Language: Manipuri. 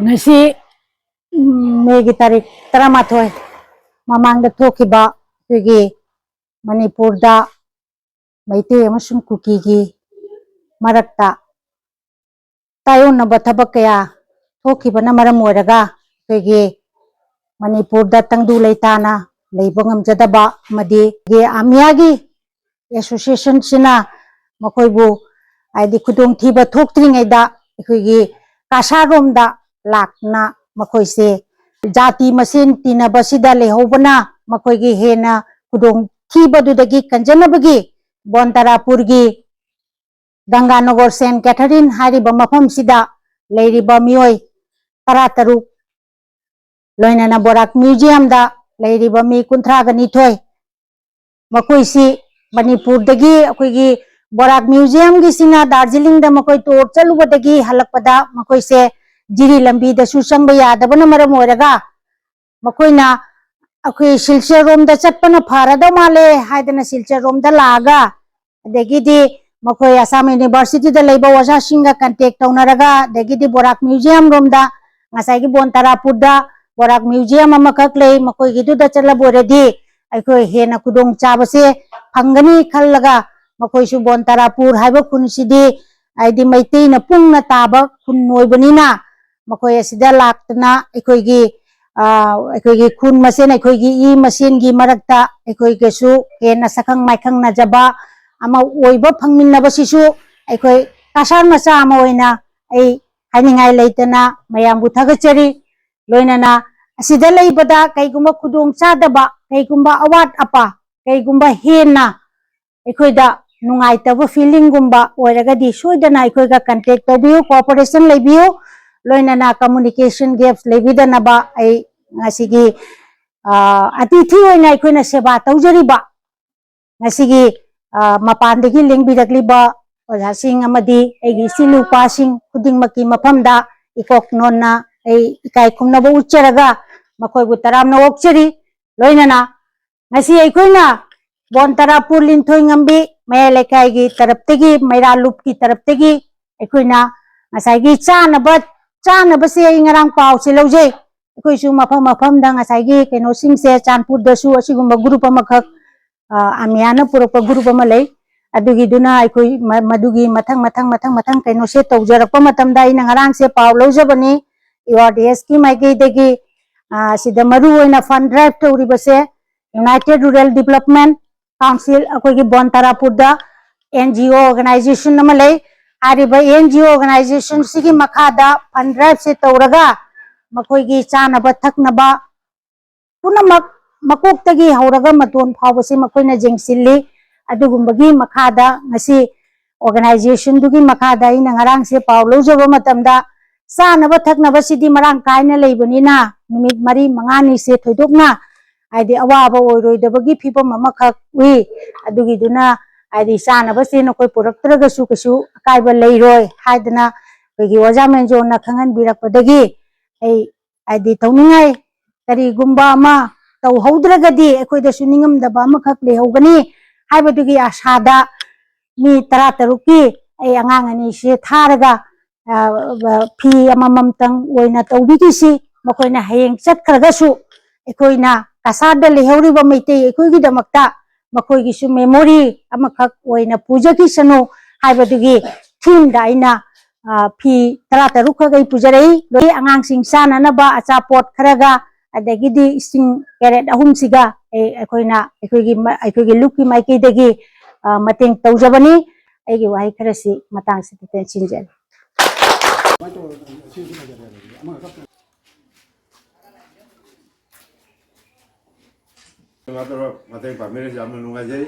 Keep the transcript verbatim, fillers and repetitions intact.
ꯉꯁꯤ, ꯎꯝ, ꯃꯦꯒꯤ ꯇꯥꯔꯤꯛ ꯇꯔꯥꯃꯥꯊꯣꯏ ꯃꯃꯥꯡꯗ ꯊꯣꯛꯈꯤꯕ ꯑꯩꯈꯣꯏꯒꯤ ꯃꯅꯤꯄꯨꯔꯗ ꯃꯩꯇꯩ ꯑꯃꯁꯨꯡ ꯀꯨꯀꯤꯒꯤ ꯃꯔꯛꯇ ꯇꯥꯏꯑꯣꯟꯅꯕ ꯊꯕꯛ ꯀꯌꯥ ꯊꯣꯛꯈꯤꯕꯅ ꯃꯔꯝ ꯑꯣꯏꯔꯒ ꯑꯩꯈꯣꯏꯒꯤ ꯃꯅꯤꯄꯨꯔꯗ ꯇꯪꯗꯨ ꯂꯩꯇꯥꯅ ꯂꯩꯕ ꯉꯝꯖꯗꯕ ꯑꯃꯗꯤ ꯑꯩꯈꯣꯏꯒꯤ ꯑꯃꯤꯌꯥꯒꯤ ꯑꯦꯁꯣꯁꯤꯌꯦꯁꯟꯁꯤꯅ ꯃꯈꯣꯏꯕꯨ, ꯍꯥꯏꯗꯤ, ꯈꯨꯗꯣꯡꯊꯤꯕ ꯊꯣꯛꯇ꯭ꯔꯤꯉꯩꯗ ꯑꯩꯈꯣꯏꯒꯤ ꯀꯁꯥꯔꯔꯣꯝꯗ ꯂꯥꯛꯇꯨꯅ ꯃꯈꯣꯏꯁꯦ ꯖꯥꯇꯤ ꯃꯁꯦꯟ ꯇꯤꯟꯅꯕꯁꯤꯗ ꯂꯩꯍꯧꯕꯅ ꯃꯈꯣꯏꯒꯤ ꯍꯦꯟꯅ ꯈꯨꯗꯣꯡꯊꯤꯕꯗꯨꯗꯒꯤ ꯀꯟꯖꯅꯕꯒꯤ ꯕꯣꯟ ꯇꯔꯥꯄꯨꯔꯒꯤ ꯒꯪꯒꯥꯅꯒꯔ ꯁꯦꯟ ꯀꯦꯊꯔꯤꯟ ꯍꯥꯏꯔꯤꯕ ꯃꯐꯝꯁꯤꯗ ꯂꯩꯔꯤꯕ ꯃꯤꯑꯣꯏ ꯇꯔꯥꯇꯔꯨꯛ, ꯂꯣꯏꯅꯅ ꯕꯣꯔꯥꯛ ꯃ꯭ꯌꯨꯖꯤꯌꯝꯗ ꯂꯩꯔꯤꯕ ꯃꯤ ꯀꯨꯟꯊ꯭ꯔꯥꯒ ꯅꯤꯊꯣꯏ, ꯃꯈꯣꯏꯁꯤ ꯃꯅꯤꯄꯨꯔꯗꯒꯤ ꯑꯩꯈꯣꯏꯒꯤ ꯕꯣꯔꯥꯛ ꯃ꯭ꯌꯨꯖꯤꯌꯝꯒꯤꯁꯤꯅ ꯗꯥꯔꯖꯤꯂꯤꯡꯗ ꯃꯈꯣꯏ ꯇꯨꯔ ꯆꯠꯂꯨꯕꯗꯒꯤ ꯍꯜꯂꯛꯄꯗ ꯃꯈꯣꯏꯁꯦ ꯖꯤꯔꯤ ꯂꯝꯕꯤꯗꯁꯨ ꯆꯪꯕ ꯌꯥꯗꯕꯅ ꯃꯔꯝ ꯑꯣꯏꯔꯒ ꯃꯈꯣꯏꯅ ꯑꯩꯈꯣꯏ ꯁꯤꯜꯆꯔꯔꯣꯝꯗ ꯆꯠꯄꯅ ꯐꯔꯗꯧ ꯃꯥꯜꯂꯦ ꯍꯥꯏꯗꯅ ꯁꯤꯜꯆꯔꯔꯣꯝꯗ ꯂꯥꯛꯑꯒ, ꯑꯗꯒꯤꯗꯤ ꯃꯈꯣꯏ ꯑꯁꯥꯝ ꯌꯨꯅꯤꯚꯔꯁꯤꯇꯤꯗ ꯂꯩꯕ ꯑꯣꯖꯥꯁꯤꯡꯒ ꯀꯟꯇꯦꯛ ꯇꯧꯅꯔꯒ, ꯑꯗꯒꯤꯗꯤ ꯕꯣꯔꯥꯛ ꯃ꯭ꯌꯨꯖꯤꯌꯝ ꯔꯣꯝꯗ, ꯉꯁꯥꯏꯒꯤ ꯕꯣꯟ ꯇꯔꯥꯄꯨꯔꯗ ꯕꯣꯔꯥꯛ ꯃ꯭ꯌꯨꯖꯤꯌꯝ ꯑꯃꯈꯛ ꯂꯩ, ꯃꯈꯣꯏꯒꯤꯗꯨꯗ ꯆꯠꯂꯕ ꯑꯣꯏꯔꯗꯤ ꯑꯩꯈꯣꯏ ꯍꯦꯟꯅ ꯈꯨꯗꯣꯡ ꯆꯥꯕꯁꯦ ꯐꯪꯒꯅꯤ ꯈꯜꯂꯒ, ꯃꯈꯣꯏꯁꯨ ꯕꯣꯟ ꯇꯔꯥꯄꯨꯔ ꯍꯥꯏꯕ ꯈꯨꯟꯁꯤꯗꯤ, ꯍꯥꯏꯗꯤ, ꯃꯩꯇꯩꯅ ꯄꯨꯡꯅ ꯇꯥꯕ ꯈꯨꯟ ꯑꯣꯏꯕꯅꯤꯅ, ꯃꯈꯣꯏ ꯑꯁꯤꯗ ꯂꯥꯛꯇꯨꯅ ꯑꯩꯈꯣꯏꯒꯤ, ꯑ, ꯑꯩꯈꯣꯏꯒꯤ ꯈꯨꯟ ꯃꯁꯦꯟ, ꯑꯩꯈꯣꯏꯒꯤ ꯏ ꯃꯁꯦꯟꯒꯤ ꯃꯔꯛꯇ ꯑꯩꯈꯣꯏꯒꯁꯨ ꯍꯦꯟꯅ ꯁꯛꯈꯪ ꯃꯥꯏꯈꯪꯅꯖꯕ ꯑꯃ ꯑꯣꯏꯕ ꯐꯪꯃꯤꯟꯅꯕꯁꯤꯁꯨ ꯑꯩꯈꯣꯏ ꯀꯁꯥꯔ ꯃꯆꯥ ꯑꯃ ꯑꯣꯏꯅ ꯑꯩ ꯍꯥꯏꯅꯤꯡꯉꯥꯏ ꯂꯩꯇꯅ ꯃꯌꯥꯝꯕꯨ ꯊꯥꯒꯠꯆꯔꯤ꯫ ꯂꯣꯏꯅꯅ ꯑꯁꯤꯗ ꯂꯩꯕꯗ ꯀꯩꯒꯨꯝꯕ ꯈꯨꯗꯣꯡ ꯆꯥꯗꯕ, ꯀꯩꯒꯨꯝꯕ ꯑꯋꯥꯠ ꯑꯄꯥ, ꯀꯩꯒꯨꯝꯕ ꯍꯦꯟꯅ ꯑꯩꯈꯣꯏꯗ ꯅꯨꯡꯉꯥꯏꯇꯕ ꯐꯤꯂꯤꯡꯒꯨꯝꯕ ꯑꯣꯏꯔꯒꯗꯤ ꯁꯣꯏꯗꯅ ꯑꯩꯈꯣꯏꯒ ꯀꯟꯇꯦꯛ ꯇꯧꯕꯤꯌꯨ, ꯀꯣꯑꯣꯄꯔꯦꯁꯟ ꯂꯩꯕꯤꯌꯨ, ꯂꯣꯏꯅꯅ ꯀꯝꯃꯨꯅꯤꯀꯦꯁꯟ ꯒꯦꯞꯁ ꯂꯩꯕꯤꯗꯅꯕ ꯑꯩ ꯉꯁꯤꯒꯤ, ꯑ, ꯑꯇꯤꯊꯤ ꯑꯣꯏꯅ ꯑꯩꯈꯣꯏꯅ ꯁꯦꯕꯥ ꯇꯧꯖꯔꯤꯕ ꯉꯁꯤꯒꯤ, ꯑ, ꯃꯄꯥꯟꯗꯒꯤ ꯂꯦꯡꯕꯤꯔꯛꯂꯤꯕ ꯑꯣꯖꯥꯁꯤꯡ ꯑꯃꯗꯤ ꯑꯩꯒꯤ ꯏꯆꯤꯜ ꯏꯅꯥꯎꯄꯥꯁꯤꯡ ꯈꯨꯗꯤꯡꯃꯛꯀꯤ ꯃꯐꯝꯗ ꯏꯀꯣꯛ ꯅꯣꯟꯅ ꯑꯩ ꯏꯀꯥꯏ ꯈꯨꯝꯅꯕ ꯎꯠꯆꯔꯒ ꯃꯈꯣꯏꯕꯨ ꯇꯔꯥꯝꯅ ꯑꯣꯛꯆꯔꯤ꯫ ꯂꯣꯏꯅꯅ ꯉꯁꯤ ꯑꯩꯈꯣꯏꯅ ꯕꯣꯟ ꯇꯔꯥꯄꯨꯔ ꯂꯤꯟꯊꯣꯏ ꯉꯝꯕꯤ ꯃꯌꯥꯏ ꯂꯩꯀꯥꯏꯒꯤ ꯇꯔꯞꯇꯒꯤ, ꯃꯩꯔꯥ ꯂꯨꯞꯀꯤ ꯇꯔꯞꯇꯒꯤ ꯑꯩꯈꯣꯏꯅ ꯉꯁꯥꯏꯒꯤ ꯆꯥꯅꯕ ꯆꯥꯅꯕꯁꯦ ꯑꯩ ꯉꯔꯥꯡ ꯄꯥꯎꯁꯦ ꯂꯧꯖꯩ꯫ ꯑꯩꯈꯣꯏꯁꯨ ꯃꯐꯝ ꯃꯐꯝꯗ ꯉꯁꯥꯏꯒꯤ ꯀꯩꯅꯣꯁꯤꯡꯁꯦ, ꯆꯥꯟꯄꯨꯔꯗꯁꯨ ꯑꯁꯤꯒꯨꯝꯕ group ꯑꯃꯈꯛ, ꯑ, ꯑꯃꯤꯌꯥꯅ ꯄꯨꯔꯛꯄ group ꯑꯃ ꯂꯩ꯫ ꯑꯗꯨꯒꯤꯗꯨꯅ ꯑꯩꯈꯣꯏ ꯃ-, ꯃꯗꯨꯒꯤ ꯃꯊꯪ, ꯃꯊꯪ, ꯃꯊꯪ, ꯃꯊꯪ ꯀꯩꯅꯣꯁꯦ ꯇꯧꯖꯔꯛꯄ ꯃꯇꯝꯗ ꯑꯩꯅ ꯉꯔꯥꯡꯁꯦ ꯄꯥꯎ ꯂꯧꯖꯕꯅꯤ꯫ URDS ꯀꯤ ꯃꯥꯏꯀꯩꯗꯒꯤ, ꯑ, ꯁꯤꯗ ꯃꯔꯨ ꯑꯣꯏꯅ fund drive ꯇꯧꯔꯤꯕꯁꯦ United Rural Development Council, ꯑꯩꯈꯣꯏꯒꯤ ꯕꯣꯟ ꯇꯥꯔꯥꯄꯨꯔꯗ NGO organization ꯑꯃ ꯂꯩ꯫ ꯍꯥꯏꯔꯤꯕ NGO organization ꯁꯤꯒꯤ ꯃꯈꯥꯗ fund drive ꯁꯦ ꯇꯧꯔꯒ ꯃꯈꯣꯏꯒꯤ ꯆꯥꯅꯕ ꯊꯛꯅꯕ ꯄꯨꯝꯅꯃꯛ ꯃꯀꯣꯛꯇꯒꯤ ꯍꯧꯔꯒ ꯃꯇꯣꯟ ꯐꯥꯎꯕꯁꯤ ꯃꯈꯣꯏꯅ ꯌꯦꯡꯁꯤꯜꯂꯤ꯫ ꯑꯗꯨꯒꯨꯝꯕꯒꯤ ꯃꯈꯥꯗ ꯉꯁꯤ organization ꯗꯨꯒꯤ ꯃꯈꯥꯗ ꯑꯩꯅ ꯉꯔꯥꯡꯁꯦ ꯄꯥꯎ ꯂꯧꯖꯕ ꯃꯇꯝꯗ ꯆꯥꯅꯕ ꯊꯛꯅꯕꯁꯤꯗꯤ ꯃꯔꯥꯡ ꯀꯥꯏꯅ ꯂꯩꯕꯅꯤꯅ ꯅꯨꯃꯤꯠ ꯃꯔꯤ ꯃꯉꯥꯅꯤꯁꯦ ꯊꯣꯏꯗꯣꯛꯅ ꯍꯥꯏꯗꯤ ꯑꯋꯥꯕ ꯑꯣꯏꯔꯣꯏꯗꯕꯒꯤ ꯐꯤꯕꯝ ꯑꯃꯈꯛ ꯎꯏ꯫ ꯑꯗꯨꯒꯤꯗꯨꯅ ꯍꯥꯏꯗꯤ ꯆꯥꯅꯕꯁꯦ ꯅꯈꯣꯏ ꯄꯨꯔꯛꯇ꯭ꯔꯒꯁꯨ ꯀꯩꯁꯨ ꯑꯀꯥꯏꯕ ꯂꯩꯔꯣꯏ ꯍꯥꯏꯗꯅ ꯑꯩꯈꯣꯏꯒꯤ ꯑꯣꯖꯥ ꯃꯦꯟꯖꯣꯅ ꯈꯪꯍꯟꯕꯤꯔꯛꯄꯗꯒꯤ ꯑꯩ ꯍꯥꯏꯗꯤ ꯇꯧꯅꯤꯡꯉꯥꯏ ꯀꯔꯤꯒꯨꯝꯕ ꯑꯃ ꯇꯧꯍꯧꯗ꯭ꯔꯒꯗꯤ ꯑꯩꯈꯣꯏꯗꯁꯨ ꯅꯤꯡꯉꯝꯗꯕ ꯑꯃꯈꯛ ꯂꯩꯍꯧꯒꯅꯤ ꯍꯥꯏꯕꯗꯨꯒꯤ ꯑꯥꯁꯥꯗ ꯃꯤ ꯇꯔꯥꯇꯔꯨꯛꯀꯤ ꯑꯩ ꯑꯉꯥꯡ ꯑꯅꯤꯁꯦ ꯊꯥꯔꯒ, ꯑ, ꯐꯤ ꯑꯃꯃꯝꯇꯪ ꯑꯣꯏꯅ ꯇꯧꯕꯤꯈꯤꯁꯤ꯫ ꯃꯈꯣꯏꯅ ꯍꯌꯦꯡ ꯆꯠꯈ꯭ꯔꯒꯁꯨ ꯑꯩꯈꯣꯏꯅ ꯀꯁꯥꯔꯗ ꯂꯩꯍꯧꯔꯤꯕ ꯃꯩꯇꯩ ꯑꯩꯈꯣꯏꯒꯤꯗꯃꯛꯇ ꯃꯈꯣꯏꯒꯤꯁꯨ memory ꯑꯃꯈꯛ ꯑꯣꯏꯅ ꯄꯨꯖꯈꯤꯁꯅꯨ ꯍꯥꯏꯕꯗꯨꯒꯤ theme ꯗ ꯑꯩꯅ, ꯑ, ꯐꯤ ꯇꯔꯥꯇꯔꯨꯛꯈꯛ ꯑꯩ ꯄꯨꯖꯔꯛꯏ꯫ ꯂꯣꯏ ꯑꯉꯥꯡꯁꯤꯡ ꯆꯥꯅꯅꯕ ꯑꯆꯥꯄꯣꯠ ꯈꯔꯒ, ꯑꯗꯒꯤꯗꯤ ꯏꯁꯤꯡ ꯀꯦꯔꯦꯠ ꯑꯍꯨꯝꯁꯤꯒ ꯑꯩ, ꯑꯩꯈꯣꯏꯅ, ꯑꯩꯈꯣꯏꯒꯤ ꯃ-, ꯑꯩꯈꯣꯏꯒꯤ ꯂꯨꯞꯀꯤ ꯃꯥꯏꯀꯩꯗꯒꯤ, ꯑ, ꯃꯇꯦꯡ ꯇꯧꯖꯕꯅꯤ꯫ ꯑꯩꯒꯤ ꯋꯥꯍꯩ ꯈꯔꯁꯤ ꯃꯇꯥꯡꯁꯤꯗ ꯇꯦꯟꯁꯤꯟꯖꯔꯤ꯫ ꯃꯇꯦꯡ ꯄꯥꯡꯕꯤꯔꯤꯁꯤ ꯌꯥꯝꯅ ꯅꯨꯡꯉꯥꯏꯖꯩ꯫